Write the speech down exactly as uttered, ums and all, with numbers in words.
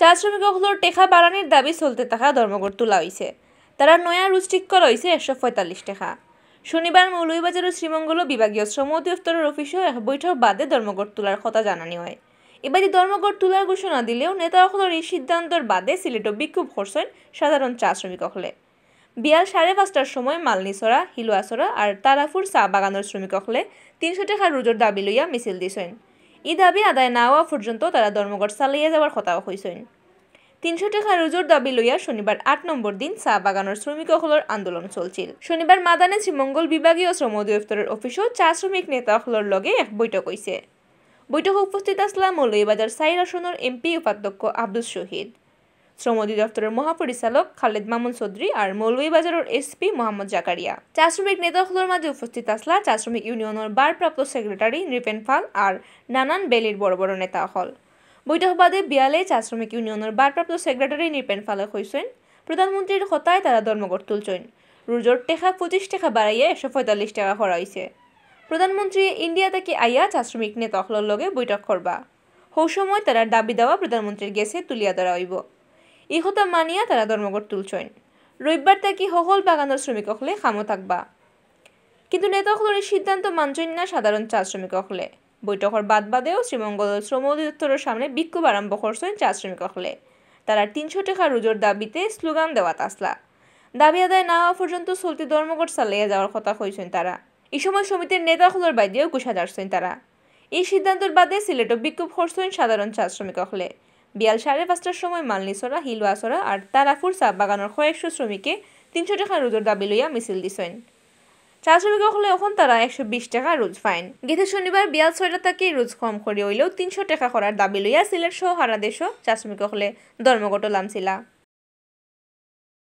চা শ্রমিক অকলর টেকা বাড়ানির দাবি চলতে থাকা ধর্মঘট তোলা অইছে। তারার নয়া রুজ ঠিক করা অইছে একশো পঁয়তাল্লিশ টেকা। শনিবার মৌলভীবাজারর শ্রীমঙ্গল বিভাগীয় শ্রম অধিদপ্তরর অফিসও এক বৈঠক বাদে ধর্মঘট তোলার কথা জানানি অয়। ইবাদি ধর্মঘট তোলার ঘোষণা দিলেও নেতা অকলর এই সিদ্ধান্তর বাদে সিলেটো বিক্ষোভ করছইন সাধারণ চা শ্রমিক অকলে। বিয়াল সাড়ে পাঁচটার সময় মালনীছড়া, হিলুয়াছড়া আর তারাপুর চা বাগানর শ্রমিক অকলে তিনশো টেকা রুজর দাবি লইয়া মিছিল দিছইন। ই দাবি আদায় না অওয়া পর্যন্ত তারা ধর্মঘট চালাইয়া যাওয়ার কথাও কইছইন। তিনশো টেকা রুজর দাবি লইয়া শনিবার আট নম্বর দিন চা বাগানর শ্রমিক অকলর আন্দোলন চলছিল। শনিবার মাদানে শ্রীমঙ্গল বিভাগীয় শ্রম অধিদপ্তরর অফিসও চা শ্রমিক নেতা অকলর লগে এক বৈঠক অইছে। বৈঠকে উপস্থিত আছলা মৌলভীবাজার চাইর আসনর এমপি উপাধ্যক্ষ আব্দুস শহীদ, শ্রম অধিদপ্তরর মহাপরিচালক খালেদ মামুন চৌধুরী আর মৌলভীবাজারর এসপি মোহাম্মদ জাকারিয়া। চা শ্রমিক নেতা অকলর মাঝে উপস্থিত আছলা চা শ্রমিক ইউনিয়নর ভারপ্রাপ্ত সেক্রেটারি নৃপেন পাল আর নানান ভ্যালির বড় বড় নেতা অকল। বৈঠক বাদে বিয়ালে চা শ্রমিক ইউনিয়নর ভারপ্রাপ্ত সেক্রেটারি নৃপেন পালে কইছইন, প্রধানমন্ত্রীর কথায় তারা ধর্মঘট তুলছইন। রুজর টেকা পঁচিশ টেকা বাড়াইয়া একশো পঁয়তাল্লিশ টেকা করা অইছে। প্রধানমন্ত্রী ইন্ডিয়া থাকি আইয়া চা শ্রমিক নেতা অকলর লগে বৈঠক করবা। হউ সময় তারার দাবি দাওয়া প্রধানমন্ত্রীর গেছে তুলিয়া ধরা অইবো। ই কথা মানিয়া তারা ধর্মঘট তুলছইন। রবিবার থাকি হকল বাগানর শ্রমিক অকলে কামো থাকবা। কিন্তু নেতা অকলর এই সিদ্ধান্ত মানছইন না সাধারণ চা শ্রমিক অকলে। বৈঠকর বাদ বাদেও শ্রীমঙ্গলর শ্রম অধিদপ্তরর সামনে বিক্ষোভ আরম্ভ করছইন চা শ্রমিক অকলে। তারার তিনশো টেকা রুজর দাবিতে স্লোগান দেওয়াত আছলা। দাবি আদায় না অওয়া পর্যন্ত চলতি ধর্মঘট চালাইয়া যাওয়ার কথা কইছইন তারা। ই সময় সমিতির নেতা অকলর বায়দিও গুসা ঝাড়ছইন তারা। ই সিদ্ধান্তর বাদে সিলেটো বিক্ষোভ করছইন সাধারণ চা শ্রমিক অকলে। বিয়াল সাড়ে পাঁচটার সময় মালনীছড়া, হিলুয়াছড়া আর তারাপুর চা বাগানর কয়েকশো শ্রমিকে তিনশো টেকা রুজর দাবি লইয়া মিছিল দিছইন। চা শ্রমিক অকলে অখন তারা একশো বিশ টেকা রুজ পাইন। গেছে শনিবার বিয়াল ছয়টা থাকি রুজ কম করি অইলেও তিনশো টেকা করার দাবি লইয়া সিলেট সহ হারা দেশও চা শ্রমিক অকলে ধর্মঘটো লামছিলা।